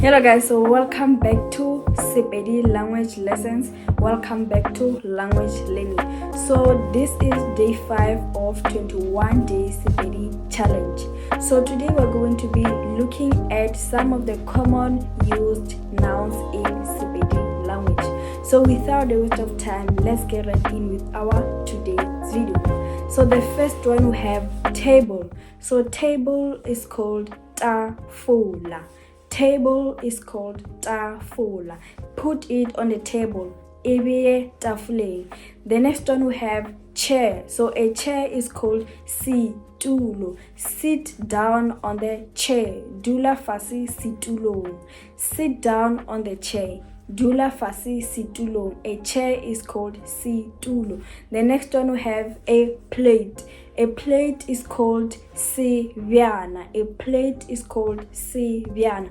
Hello guys, so welcome back to Sepedi language lessons. Welcome back to language learning. So this is day 5 of 21 day Sepedi challenge. So today we're going to be looking at some of the common used nouns in Sepedi language. So without a waste of time, let's get right in with our today's video. So the first one we have table. So table is called tafola. Table is called tafola. Put it on the table. E beye tafoleng. The next one we have chair. So a chair is called situlo. Sit down on the chair. Dula fase setulong. Sit down on the chair. Dula fase setulong. A chair is called situlo. The next one we have a plate. A plate is called sebjana. A plate is called sebjana.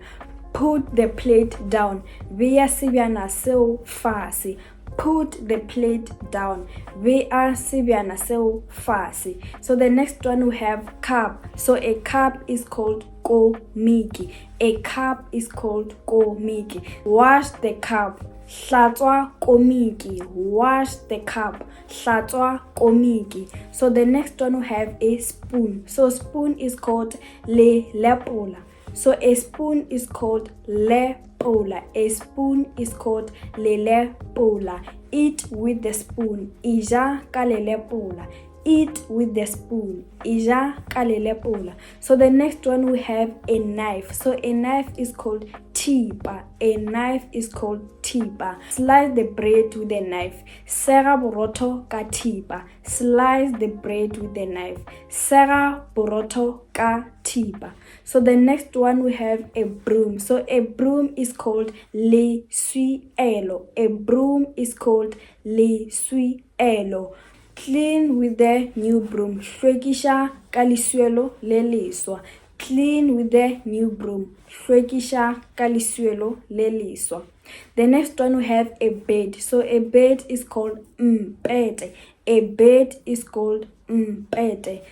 Put the plate down. Bea sebjana seo fase. Put the plate down. Bea sebjana seo fase. So the next one we have cup. So a cup is called komiki. A cup is called komiki. Wash the cup. Hlatswa komiki. Wash the cup. Hlatswa komiki. So the next one we have a spoon. So spoon is called lelepola. So a spoon is called lepola. A spoon is called lelepola. Eat with the spoon. Eja ka lelepola. Eat with the spoon. Eja ka lelepola. So the next one we have a knife. So a knife is called thipa. A knife is called thipa. Slice the bread with a knife. Sega borotho ka thipa. Slice the bread with a knife. Sega borotho ka thipa. So the next one we have a broom. So a broom is called leswielo. A broom is called leswielo. Clean with the new broom. Hlwekiša ka leswielo le leswa. Clean with the new broom. Hlwekiša ka leswielo le leswa. The next one we have a bed. So a bed is called mpete. A bed is called mpete.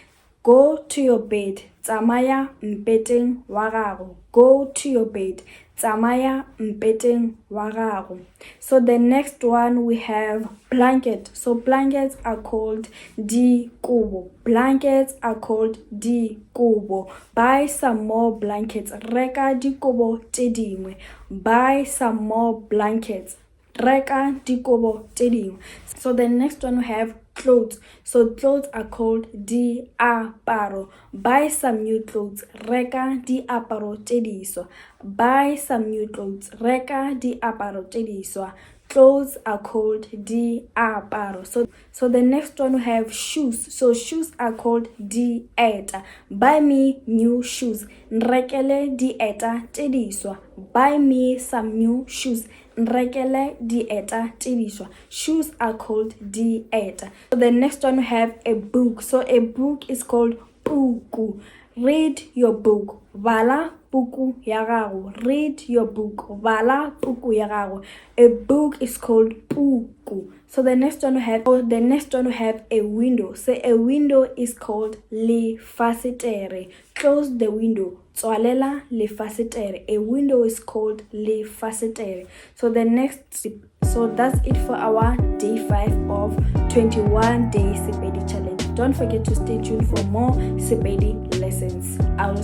Go to your bed. Tsamaya mpeteng wa gago. Go to your bed. Tsamaya mpeteng wa gago. So the next one we have blanket. So blankets are called dikobo. Blankets are called dikobo. Buy some more blankets. Reka dikobo tše dingwe. Buy some more blankets. Reka dikobo tše dingwe. So the next one we have clothes. So clothes are called diaparo. Buy some new clothes. Reka diaparo tše diswa. Buy some new clothes. Reka diaparo tše diswa. Clothes are called diaparo. So the next one we have shoes. So shoes are called dieta. Buy me new shoes. Nrekele dieta tše diswa. Buy me some new shoes. Nrekele dieta tše diswa. Shoes are called dieta. So the next one we have a book. So a book is called puku. Read your book. Bala puku ya gago. Read your book. Bala puku ya gago. A book is called puku. So the next one we have oh, the next one we have a window. So a window is called lefasetere. Close the window. Tswalela lefasetere. A window is called lefasetere. So the next so that's it for our day 5 of 21 day Sepedi challenge. Don't forget to stay tuned for more Sepedi lessons. I will